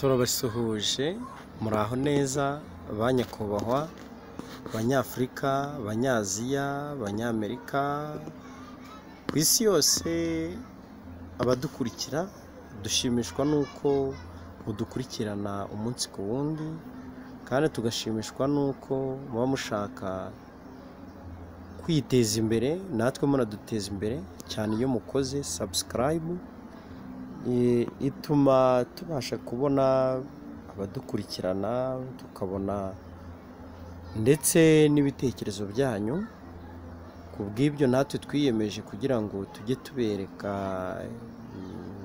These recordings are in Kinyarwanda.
Turabasuhuje muraho neza ba nyakubahwa, banyafurika, banyaziya, banyamerika, ku isi yose abadukurikira dushimishwa n'uko mudukurikirana umunsi ku wundi, kandi tugashimishwa n'uko muba mushaka kwiteza imbere natwe munaduteza imbere cyane iyo mukoze subscribe ituma tubasha kubona abadukurikirana, tukabona ndetse n'ibitekerezo byanyu. Ku bw'ibyo natwe twiyemeje kugira ngo tujye tubereka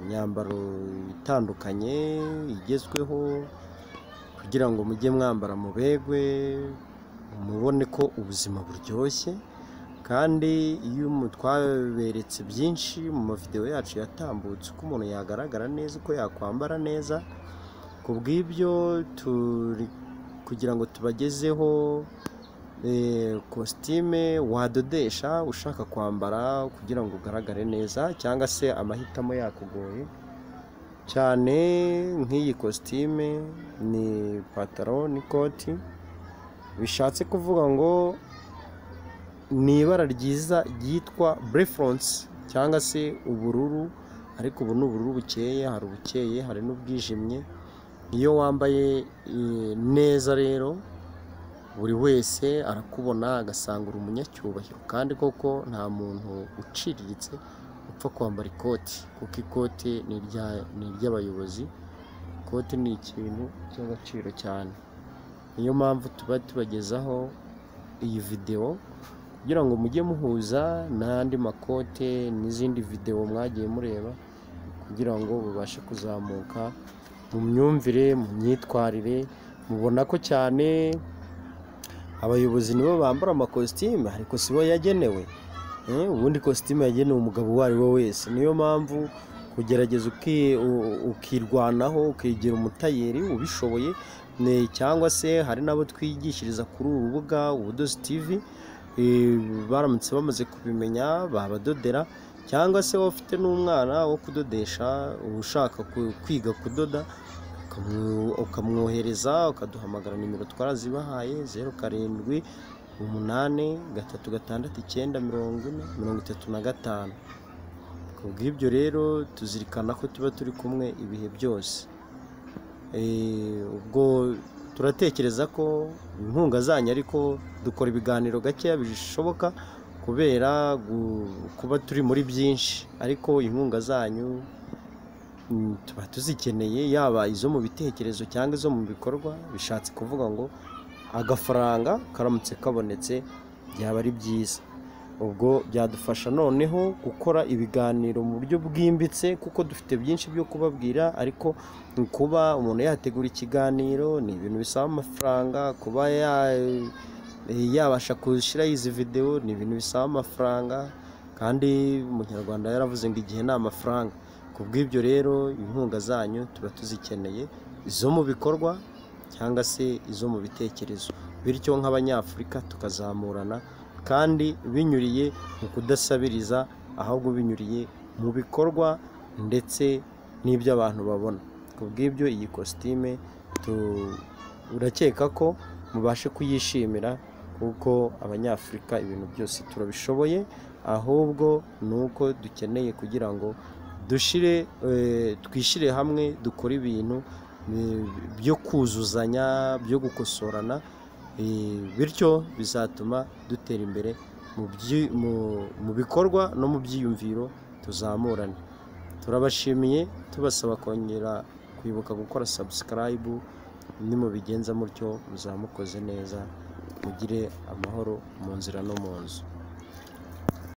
imyambaro itandukanye igezweho, kugira ngo mujye mwambara mubegwe, mubone ko ubuzima buryoshye. Kandi iyo twaberetse byinshi mu mavidewo yacu yatambutse, uko umuntu yagaragara neza, uko yakwambara neza. Ku bw'ibyo turi kugira ngo tubagezeho kositime wadodesha ushaka kwambara kugira ngo ugaragare neza, cyangwa se amahitamo yakugoye cyane. Nk'iyi kositime ni ipantaro n'ikoti, bishatse kuvuga ngo ni ibara ryiza ryitwa bureforonsi cyangwa se ubururu, ariko ubu ni ubururu bukeye, hari ubukeye hari n'ubwijimye. Iyo wambaye neza rero buri wese arakubona agasanga uri umunyacyubahiro, kandi koko nta muntu uciriritse upfa kwambara ikoti, kuko ikoti ni iry'abayobozi. Ikoti ni ikintu cy'agaciro cyane, niyo mpamvu tuba tubagezaho iyi videwo kugira ngo mujye muhuza n'andi makote n'izindi videwo mwagiye mureba, kugira ngo babashe kuzamuka mu myumvire, mu myitwarire. Mubona ko cyane abayobozi nibo bambara amakositimu, ariko si bo yagenewe. Ubundi kositimu yagenewe umugabo uwo ari we wese. Niyo mpamvu kugerageza ukirwanaho, ukigira umutayeri ubishoboye, cyangwa se hari n'abo twigishiriza kuri uru rubuga Ubudozi TV, baramutse bamaze kubimenya babadodera, cyangwa se wowe ufite n'umwana wo kudodesha ushaka kwiga kudoda, ukamwohereza, ukaduhamagara. Nimero twarazibahaye 0 7 8 3 6 9 40 35. Ku bw'ibyo rero tuzirikana ko tuba turi kumwe ibihe byose. Ubwo turatekereza ko inkunga zanyu, ariko dukora ibiganiro gakeya bishoboka kubera kuba turi muri byinshi, ariko inkunga zanyu tuba tuzikeneye, yaba izo mu bitekerezo cyangwa izo mu bikorwa. Bishatse kuvuga ngo agafaranga karamutse kabonetse byaba ari byiza, ubwo byadufasha noneho gukora ibiganiro mu buryo bwimbitse, kuko dufite byinshi byo kubabwira. Ariko kuba umuntu yategura ikiganiro ni ibintu bisaba amafaranga, kuba yabasha gushyiraho izi videwo ni ibintu bisaba amafaranga, kandi umunyarwanda yaravuze ngo igihe ni amafaranga. Ku bw'ibyo rero inkunga zanyu tuba tuzikeneye, izo mu bikorwa cyangwa se izo mu bitekerezo, bityo nk'abanyafurika tukazamurana, kandi binyuriye mu kudasabiriza, ahubwo binyuriye mu bikorwa ndetse n'ibyo abantu babona. Ku bw'ibyo iyi kositime turakeka ko mubashe kuyishimira, kuko abanyafurika ibintu byose turabishoboye, ahubwo ni uko dukeneye kugira ngo dushyire twishyire hamwe, dukore ibintu byo kuzuzanya, byo gukosorana, bityo bizatuma dutera imbere mu bikorwa no mu byiyumviro, tuzamurane. Turabashimiye, tubasaba kongera kwibuka gukora subscribe. Nimubigenza mutyo muzamukoze neza, mugire amahoro mu nzira no mu nzu.